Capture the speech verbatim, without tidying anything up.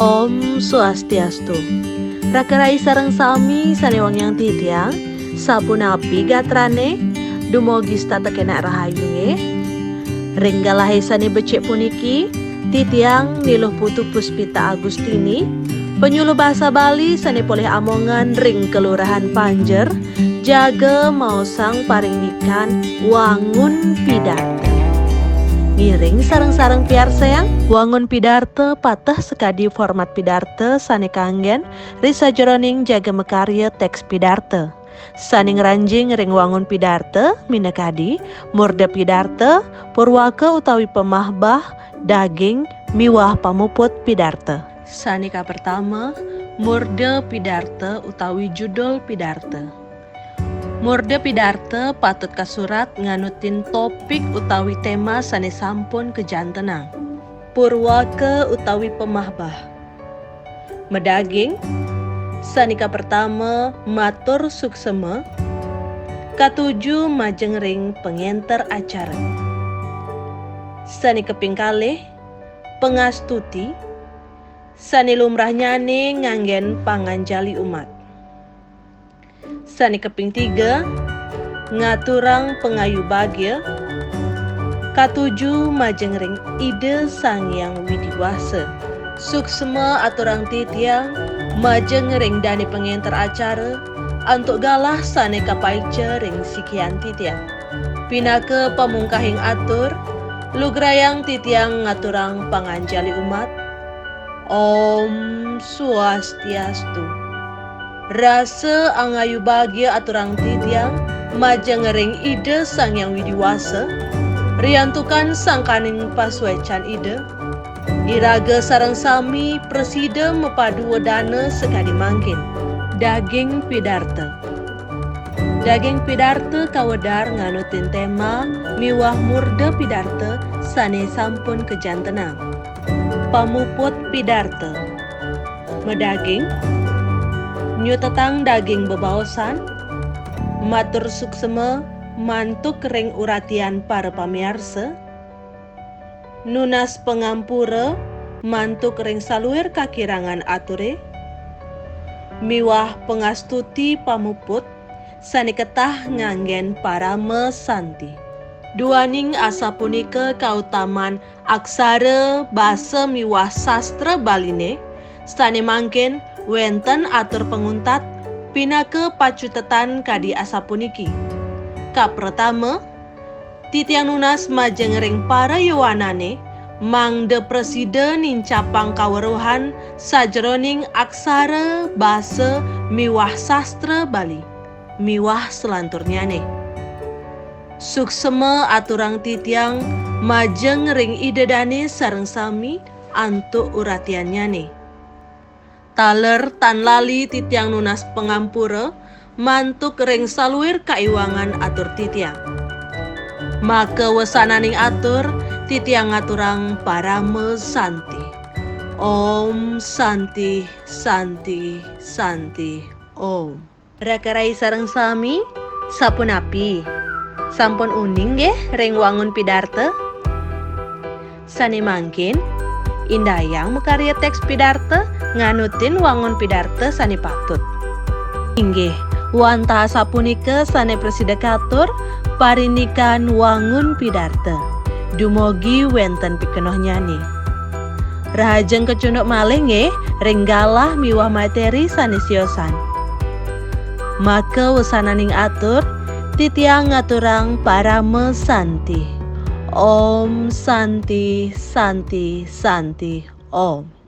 Om Swastiastu. Raka rai sareng sami sane wangiang titiang, sapunapi gatrane? Dumogi setata kena rahayu nggih. Ring galahe sane becik puniki, titiang Niluh Putu Puspita Agustini, penyuluh basa Bali sane polih amongan ring Kelurahan Panjer, jaga maosang parindikan wangun pidarta. Ngiring sareng-sareng piarsayang, wangun pidarta pateh sakadi format pidarta sane kanggen ri sajeroning jaga makarya teks pidarta. Sane ngranjing ring wangun pidarta minakadi murda pidarta, purwaka utawi pamahbah, daging, miwah pamuput pidarta. Sane kapertama, murda pidarta utawi judul pidarta. Murda pidarta patut kasurat nganutin topik utawi tema sane sampun kajantenang. Purwaka utawi pamahbah. Madaging, sane kapertama matur suksema, katuju majeng ring pangenter acara. Sane kaping kalih, pangastuti, sane lumrahnyane nganggen panganjali umat. Sane kaping tiga, ngaturang pangayu bagia, katuju majeng ring Ida Sang Hyang Widi Wasa. Suksma aturang titiang majeng ring dane pangenter acara, antuk galah sane kapaica ring sikian titiang. Pinaka pamungkahing atur, lugrayang titiang ngaturang panganjali umat. Om Swastiastu. Rasa angayu bagia aturang titiang majeng ring Ida Sang Hyang Widi Wasa, riantukan sangkaning pasuecan Ida, iraga sareng sami prasida mapadu wedana sakadi mangkin. Daging pidarta. Daging pidarta kawedar nganutin tema miwah murda pidarta sane sampun kajantenang. Pamuput pidarta. Madaging, nyutetang daging bebaosan, matur suksema mantuk ring uratian para pamiarsa, nunas pangampura mantuk ring saluir kakirangan ature, miwah pangastuti pamuput sane ketah nganggen parama santi. Duaning asapunika kautaman aksara, basa miwah sastra Baline, sane mangkin wenten atur panguntat pinaka pacutetan kadi asapuniki. Kapratama, titiang nunas majeng ring para yowanane mangda prasida nincapang kaweruhan sajeroning aksara, basa miwah sastra Bali, miwah salanturnyane. Suksema aturang titiang majeng ring Ida Dane sareng sami antuk uratiannyane. Taler tan lali titiang nunas pangampura mantuk ring saluir kaiwangan atur titiang. Maka wesananing atur, titiang ngaturang parama santi. Om Santi, Santi, Santi, Om. Raka rai sareng sami, sapunapi? Sampun uning nggih ring wangun pidarta? Sane mangkin, indayang makarya teks pidarta nganutin wangun pidarta sane patut. Inggih, wantah sapunika sane prasida katur parindikan wangun pidarta. Dumugi wenten pikenohnyane. Rahajeng kacunduk malih nggih ring galah miwah materi sane siosan. Maka wesananing atur, titiang ngaturang parama santi. Om Santi, Santi, Santi, Om.